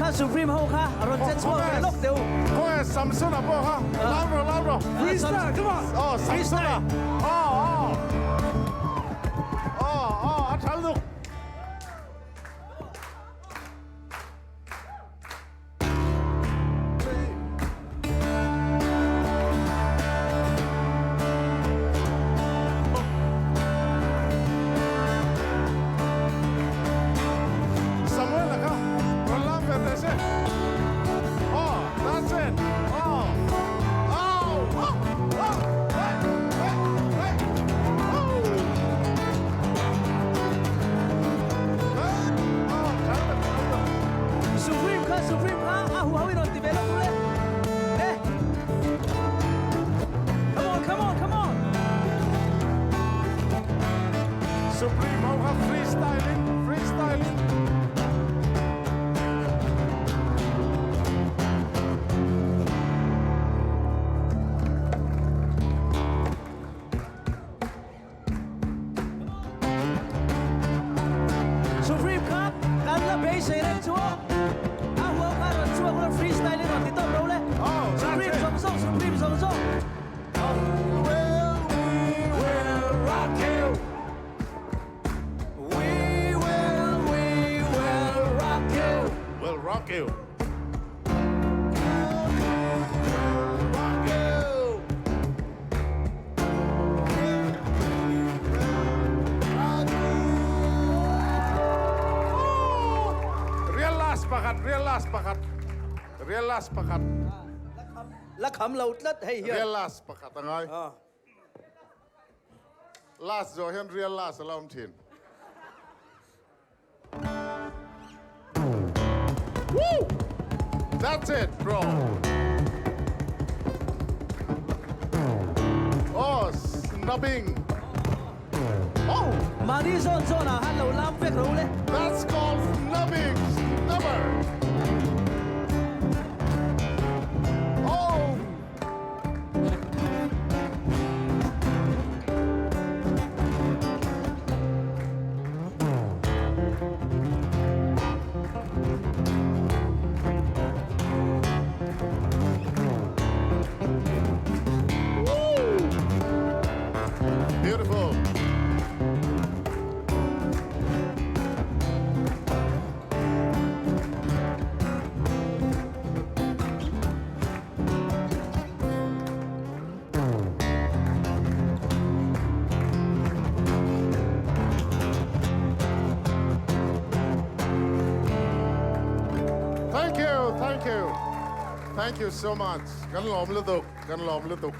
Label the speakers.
Speaker 1: kha Supreme ho kha a rawn che chhuak ve lawk teh u.
Speaker 2: Khawnge Samsona pawh kha lam rawh lam rawh.
Speaker 3: Freestyle come on.
Speaker 2: Aw Samsona aw aw aw aw a tha lutuk. Samuel-a kha rawn lam ve teh se. Aw, that's it. Aw, aw, aw, aw, hey, hey, hey, oh. Hey, aw, tha tak, tha tak.
Speaker 1: Supreme kha Supreme kha a huho in rawn ti ve lawk le. Le. Come on, come on, come on.
Speaker 2: Supreme ho kha freestyling, freestyling.
Speaker 1: Supreme kha kan la beisei reng chu aw. A huau kha rawn chhuak ula freestyle in rawn ti tawp ro le. Supreme zawng zawng, Supreme zawng zawng.
Speaker 2: Will we will rock you.
Speaker 1: We will, we will rock you.
Speaker 2: Will rock you. Real last pakhat, real last pakhat, real last pakhat.
Speaker 1: La kham lo tlat hei hian.
Speaker 2: Real last pakhat a ngai. Last zawh hian real last a la awm thin. Woo! That's it, bro. Oh, snubbing. Oh!
Speaker 1: Mahni zawn zawn ah han lo lam vek ro le.
Speaker 2: That's called snubbing, snubber. Oh! Beautiful. Thank you, thank you. Thank you so much. Kan lawm lutuk, kan lawm lutuk.